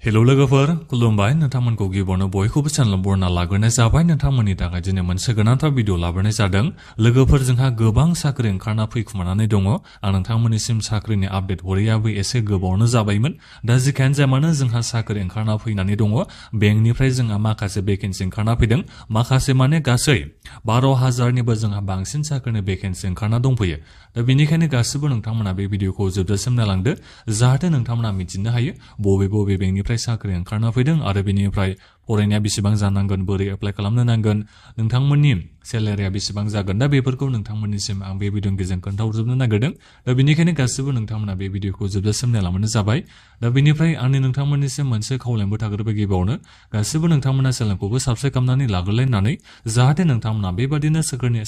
hello लोगोफोर खुलुमबाय नोंथांमोनखौ गिबियावनो बयखौबो चेनेल बरना लाग्रोनाय जाबाय नोंथांमोननि थाखाय दिनै मोनसे गोनांथार भिडिअ लाबोनाय जादों लोगोफोर जोंहा गोबां साख्रि ओंखारना फैखुमानानै दङ आं नोंथांमोननिसिम साख्रिनि आपडेट हरैयाबो एसे गोबावनो जाबायमोन दा जिखियानो जाया मानो जोंहा साख्रि ओंखारना फैनानै दङ बेंकनिफ्राय जोंहा माखासे भेकेन्सि ओंखारना फैदों माखासे माने गासै 12,000निबो जोंहा बांसिन साख्रिनि भेकेन्सि ओंखारना दंफैयो दा बेनिखायनो गासिबो नोंथांमोना बे भिडिअखौ जोबजासिम नायलांदो जाहाथे नोंथांमोना मिथिनो हायो बबे बेंकनिफ्राय साख्रि ओंखारना फैदों आरो बेनिफ्राय फरायनाया बेसेबां जानांगोन बोरै एप्लाइ खालामनो नांगोन नोंथांमोननि सेलारिया बेसेबां जागोन दा बेफोरखौ नोंथांमोननिसिम आं बे भिडिअनि गेजेरजों खोन्थाहरजोबनो नागिरदों दा बेनिखायनो गासिबो नोंथांमोना बे भिडिअखौ जोबजासिम नायलांबानो जाबाय दा बेनिफ्राय आंनि नोंथांमोननिसिम मोनसे खावलायबो थाग्रोबाय गिबियावनो गासिबो नोंथांमोना चेनेलखौबो साबस्क्राइब खालामनानै लाग्रोलायनानै जाहाथे नोंथांमोना बेबादिनो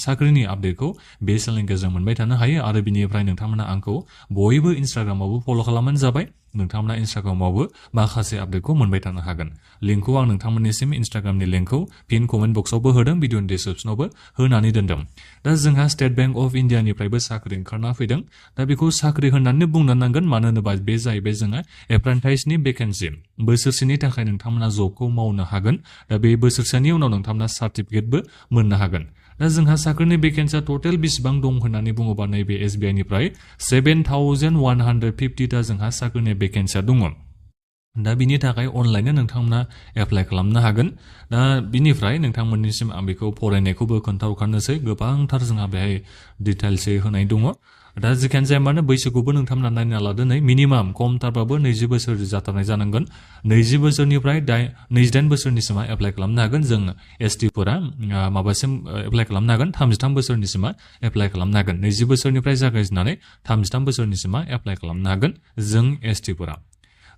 साख्रिनि आपडेटखौ बे चेनेलनि गेजेरजों मोनबाय थानो हायो आरो बेनिफ्राय नोंथांमोना आंखौ बयबो इन्स्टाग्रामावबो फल' खालामबानो जाबाय नोंथांमोना इन्स्टाग्रामावबो माखासे आपडेटखौ मोनबाय थानो हागोन लिंकखौ आं नोंथांमोननिसिम इन्स्टाग्रामनि लिंकखौ पिन कमेन्ट बक्सआवबो होदों भिडिअनि डिसक्रिप्शनावबो होनानै दोनदों दा जोंहा स्टेट बेंक अफ इन्डियानिफ्रायबो साख्रि ओंखारना फैदों दा बेखौ साख्रि होननानै बुंनो नांगोन मानो होनोबा बे जाहैबाय जोंहा एप्रेन्टाइसनि भेकेन्सि बोसोरसेनि थाखाय नोंथांमोना जबखौ मावनो हागोन दा बे बोसोरसेनि उनाव नोंथांमोना सार्टिफिकेटबो मोननो हागोन दा जोंहा साख्रिनि भेकेन्सिया टटेल बेसेबां दं होननानै बुङोबा नैबे SBI निफ्राय 7,150 ता जोंहा साख्रिनि भेकेन्सिया दङ दा बिनि थाखाय अनलाइननो नोंथांमोना एप्लाइ खालामनो हागोन दा बिनिफ्राय नोंथांमोननिसिम आं बेखौ फरायनायखौबो खोन्थाहरखानोसै गोबांथार जोंहा बेहाय डिटेल्सै होनाय दङ दा जिखियानो जाया मानो बैसोखौबो नोंथांमोना नायना लादो नै मिनिमाम खमथारबाबो 20 बोसोर जाथारनाय जानांगोन 20 बोसोरनिफ्राय 28 बोसोरनिसिमा एप्लाइ खालामनो हागोन जों ST फोरा माबासिम एप्लाइ खालामनो हागोन 33 बोसोरनिसिमा एप्लाइ खालामनो हागोन 20 बोसोरनिफ्राय जागायजेननानै 33 बोसोरनिसिमा एप्लाइ खालामनो हागन जों ST फोरा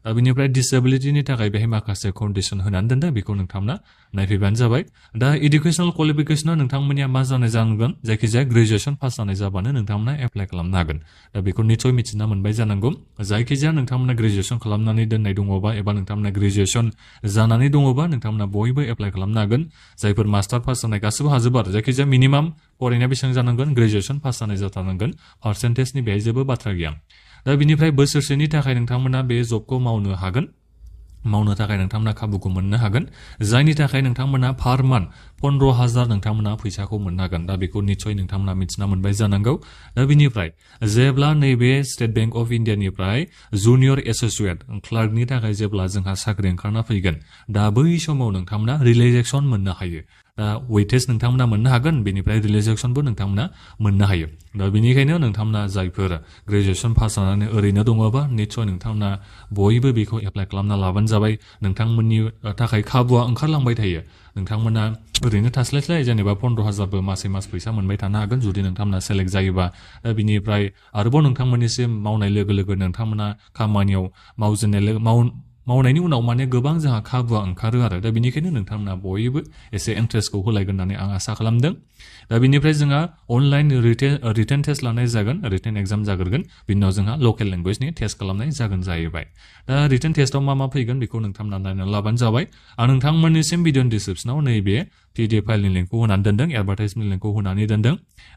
दा बेनिफ्राय डिसेबिलिटिनि थाखाय बेहाय माखासे कन्डिसन होनानै दोनदों बेखौ नोंथांमोना नायफैबानो जाबाय दा एडुकेसनेल क्वालिफिकेसना नोंथांमोननिया मा जानाय जानांगोन जायखिजाया ग्रेजुएसन पास जानाय जाबानो नोंथांमोना एप्लाइ खालामनो हागोन दा बेखौ निसय मिथिना मोनबाय जानांगौ जायखिजाया नोंथांमोना ग्रेजुएसन खालामनानै दोननाय दङबा एबा नोंथांमोना ग्रेजुएसन जानानै दङबा नोंथांमोना बयबो एप्लाइ खालामनो हागोन जायफोर मास्टार पास जानाय गासिबो हाजोबो आरो जायखिजाया मिनिमाम फरायनाया बेसेबां जानांगोन ग्रेजुएसन पास जानाय जाथारनांगोन पार्सेन्टेजनि बेहाय जेबो बाथ्रा गैया दा बिनिफ्राय बोसोरसेनि थाखाय नोंथांमोना बे जबखौ मावनो हागोन मावनो थाखाय नोंथांमोना खाबुखौ मोननो हागोन जायनि थाखाय नोंथांमोना पार मान्थ 15,000 नोंथांमोना फैसाखौ मोननो हागोन दा बेखौ निसय नोंथांमोना मिथिना मोनबाय जानांगौ दा बिनिफ्राय जेब्ला नैबे स्टेट बेंक अफ इन्डियानिफ्राय जुनियर एसोसिएट क्लार्कनि थाखाय जेब्ला जोंहा साख्रि ओंखारना फैगोन दा बै समाव नोंथांमोना रिलेक्सेसन मोननो हायो दा वेटेज नोंथांमोना मोननो हागोन बेनिफ्राय रिलेक्सेसनबो नोंथांमोना मोननो हायो दा बेनिखायनो नोंथांमोना जायफोर ग्रेजुएसन पास जानानै ओरैनो दङबा निसय नोंथांमोना बयबो बेखौ एप्लाइ खालामना लाबानो जाबाय नोंथांमोननि थाखाय खाबुआ ओंखारलांबाय थायो नोंथांमोना ओरैनो थास्लायस्लाय जेनेबा 15,000बो मासै मास फैसा मोनबाय थानो हागोन जुदि नोंथांमोना सेलेक्ट जायोबा दा बिनिफ्राय आरोबाव नोंथांमोननिसिम मावनाय लोगो लोगो नोंथांमोना खामानियाव मावनायनि उनाव माने गोबां जोंहा खाबुआ ओंखारो आरो दा बेनिखायनो नोंथांमोना बयबो एसे इन्ट्रेस्टखौ होलायगोन होननानै आं आसा खालामदों दा बेनिफ्राय जोंहा अनलाइन रिटेन टेस्ट लानाय जागोन रिटेन एग्जाम जागोन बिनि उनाव जोंहा लकेल लेंगुवेजनि टेस्ट खालामनाय जागोन जाहैबाय दा रिटेन टेस्टआव मा फैगोन बेखौ नोंथांमोना नायनानै लाबानो जाबाय आं नोंथांमोननिसिम भिडिअनि डिसक्रिप्शनाव नैबे PDF फाइलनि लिंकखौ होनानै दोनदों एडभार्टाइजमेन्ट लिंकखौ होनानै दोनदों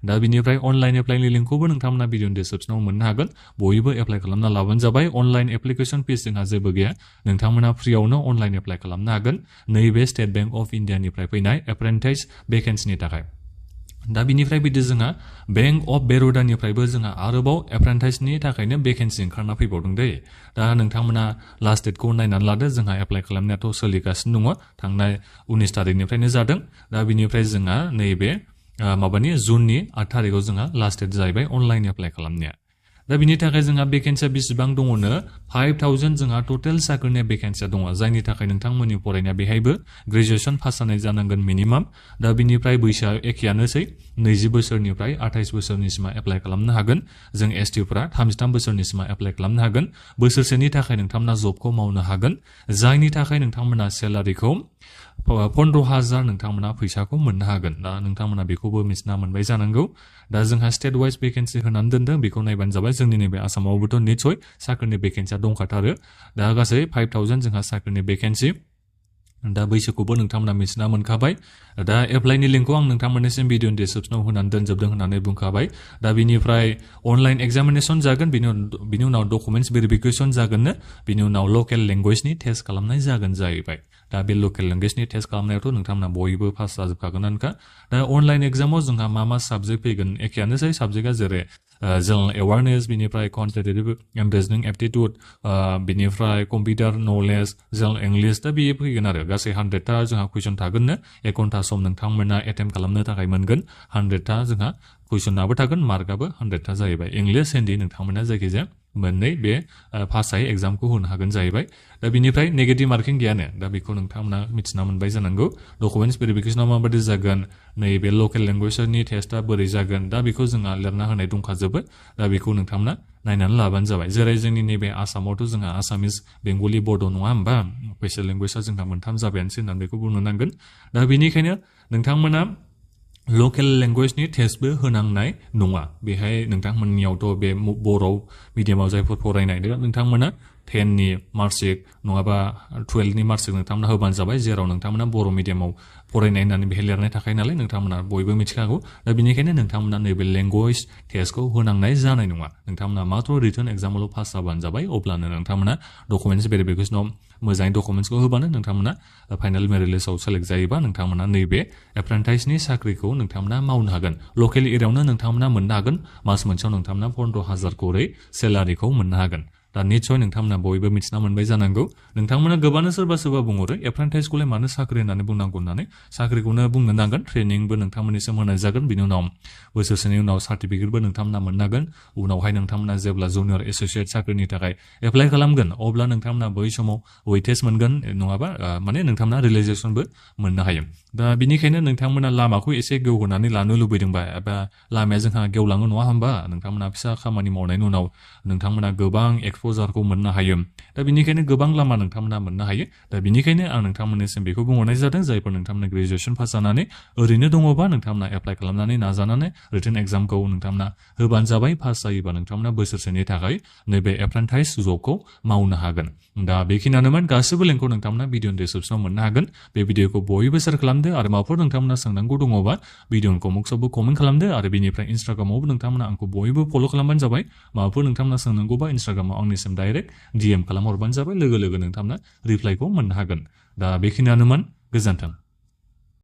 दा बिनिफ्राय अनलाइन एप्लाइनि लिंकखौबो नोंथांमोना भिडिअनि डिसक्रिप्शनाव मोननो हागोन बयबो एप्लाइ खालामना लाबानो जाबाय अनलाइन एप्लिकेसन फिस जोंहा जेबो गैया नोंथांमोना फ्रियावनो अनलाइन एप्लाइ खालामनो हागोन नैबे स्टेट बेंक अफ इन्डियानिफ्राय फैनाय एप्रेन्टाइस भेकेन्सिनि थाखाय दा बिनिफ्राय बिदि जोंहा बेंक अफ बर'डानिफ्रायबो जोंहा आरोबाव एप्रेन्टाइसनि थाखायनो भेकेन्सि ओंखारना फैबावदों दै दा नोंथांमोना लास्ट डेटखौ नायनानै लादो जोंहा एप्लाइ खालामनायाथ' सोलिगासिनो दङ थांनाय 19 तारिखनिफ्रायनो जादों दा बिनिफ्राय जोंहा नैबे माबानि जुननि 8 तारिखआव जोंहा लास्ट डेट जाहैबाय अनलाइन एप्लाइ खालामनाया दा बिनि थाखाय जोंहा भेकेन्सिया बेसेबां दङनो 5,000 जोंहा टटेल साख्रिनि भेकेन्सिया दङ जायनि थाखाय नोंथांमोननि फरायनाया बेहायबो ग्रेजुएसन पास जानाय जानांगोन मिनिमाम दा बिनिफ्राय बैसोआ एखेयानोसै 20 बोसोरनिफ्राय 28 बोसोरनिसिमा एप्लाइ खालामनो हागोन जों ST फोरा 33 बोसोरनिसिमा एप्लाइ खालामनो हागोन बोसोरसेनि थाखाय नोंथांमोना जबखौ मावनो हागोन जायनि थाखाय नोंथांमोना सेलारिखौ 15,000 नोंथांमोना फैसाखौ मोननो हागोन दा नोंथांमोना बेखौबो मिथिना मोनबाय जानांगौ दा जोंहा स्टेट वाइज भेकेन्सि होनानै दोनदों बेखौ नायबानो जाबाय जोंनि नैबे आसामावबोथ' निसय साख्रिनि भेकेन्सिया दंखाथारो दा गासै 5,000 जोंहा साख्रिनि भेकेन्सि दा बैसोखौबो नोंथांमोना मिथिना मोनखाबाय दा एप्लाइनि लिंकखौ आं नोंथांमोननिसिम भिडिअ डिसक्रिप्शनाव होनानै दोनजोबदों होननानै बुंखाबाय दा बिनिफ्राय अनलाइन एग्जामिनेसन जागोन बिनि उनाव डकुमेन्टस भेरिफिकेसन जागोननो बिनि उनाव लकेल लेंगुवेजनि टेस्ट खालामनाय जागोन जाहैबाय दा बे लकेल लेंगुवेजनि टेस्ट खालामनायावथ' नोंथांमोना बयबो पास जाजोबखागोनानोखा दा अनलाइन एग्जामाव जोंहा मा साबजेक्ट फैगोन एखेयानोसै साबजेक्टआ जेरै जनरेल एवारनेस बिनिफ्राय क्वान्टिटेटिभ एन्ड रिजनिं एप्टिट्युड बिनिफ्राय कम्पिउटार नलेज जनरेल इंलिश दा बेयो फैगोन आरो गासै 100टा जोंहा कुइसन थागोननो 1 घन्टा सम नोंथांमोना एटेम्प्ट खालामनो थाखाय मोनगोन 100टा जोंहा कुइसनाबो थागोन मार्कआबो 100टा जाहैबाय इंलिश हिन्दी नोंथांमोना जायखिजाया मोननै बे पासआय एग्जामखौ होनो हागोन जाहैबाय दा बिनिफ्राय नेगेटिभ मार्किं गैयानो दा बेखौ नोंथांमोना मिथिना मोनबाय जानांगौ डकुमेन्टस भेरिफिकेसनाव माबायदि जागोन नैबे लकेल लेंगुवेजनि टेस्टआ बोरै जागोन दा बेखौ जोंहा लिरना होनाय दंखाजोबो दा बेखौ नोंथांमोना नायनानै लाबानो जाबाय जेरै जोंनि नैबे आसामावथ' जोंहा आसामिस बेंगलि बड' नङा होमबा स्पेशेल लेंगुवेजआ जोंहा मोनथाम जाबायानोसै होननानै बेखौ बुंनो नांगोन दा बेनिखायनो नोंथांमोना लकेल लेंगुवेजनि टेस्टबो होनांनाय नङा बेहाय नोंथांमोननियावथ' बे बर' मिडियामाव जायफोर फरायनाय नोंथांमोना 10नि मार्कशिट नङाबा 12नि मार्कशिट नोंथांमोना होबानो जाबाय जेराव नोंथांमोना बर' मिडियामाव फरायनाय होननानै बेहाय लिरनाय थाखाय नालाय नोंथांमोना बयबो मिथिखागौ दा बेनिखायनो नोंथांमोना नैबे लेंगुवेज टेस्टखौ होनांनाय जानाय नङा नोंथांमोना मात्र रिटन एग्जामावल' पास जाबानो जाबाय अब्लानो नोंथांमोना डकुमेन्टस भेरिफिकेसनाव मोजाङै डकुमेन्टसखौ होबानो नोंथांमोना फाइनाल मेरिट लिस्टआव सेलेक्ट जायोबा नोंथांमोना नैबे एप्रेन्टाइसनि साख्रिखौ नोंथांमोना मावनो हागोन लकेल एरियायावनो नोंथांमोना मोननो हागोन मास मोनसेयाव नोंथांमोना 15,000 करै सेलारिखौ मोननो हागोन दा निस्सय नोंथांमोना बयबो मिथिना मोनबाय जानांगौ नोंथांमोना गोबानो सोरबा बुंहरो एप्रेन्टाइसखौलाय मानो साख्रि होननानै बुंनांगौ होननानै साख्रिखौनो बुंनो नांगोन ट्रेनिंबो नोंथांमोननिसिम होनाय जागोन बिनि उनाव बोसोरसेनि उनाव सार्टिफिकेटबो नोंथांमोना मोननो हागोन उनावहाय नोंथांमोना जेब्ला जुनियर एस'सियेट साख्रिनि थाखाय एप्लाइ खालामगोन अब्ला नोंथांमोना बै समाव वेटेज मोनगोन नङाबा माने नोंथांमोना रियेलाइजेसनबो मोननो हायो दा बिनिखायनो नोंथांमोना लामाखौ एसे गेवहोनानै लानो लुबैदोंबा एबा लामाया जोंहा गेवलाङो नङा होमबा नोंथांमोना फिसा खामानि मावनायनि उनाव नोंथांमोना गोबां एक्सप'जारखौ मोननो हायो दा बिनिखायनो गोबां लामा नोंथांमोना मोननो हायो दा बिनिखायनो आं नोंथांमोननिसिम बेखौ बुंहरनाय जादों जायफोर नोंथांमोना ग्रेजुवेसन पास जानानै ओरैनो दङबा नोंथांमोना एप्लाइ खालामनानै नाजानानै रिटेन एग्जामखौ नोंथांमोना होबानो जाबाय पास जायोबा नोंथांमोना बोसोरसेनि थाखाय नैबे एप्रेन्टाइस जबखौ मावनो हागोन दा बेखिनियानोमोन गासैबो लिंकखौ नोंथांमोना भिडिअ डिसक्रिप्शनाव मोननो हागोन बे भिडिअखौ बयबो शेयार खालामदो आरो माबाफोर नोंथांमोना सोंनांगौ दङबा भिडिअनि कमेन्ट्सआवबो कमेन्ट खालामदो आरो बेनिफ्राय इन्स्टाग्रामावबो नोंथांमोना आंखौ बयबो फल' खालामबानो जाबाय माबाफोर नोंथांमोना सोंनांगौबा इन्स्टाग्रामाव आंनिसिम डाइरेक्ट DM खालामहरबानो जाबाय लोगो नोंथांमोना रिप्लाइखौ मोननो हागोन दा बेखिनियानोमोन गोजोन्थों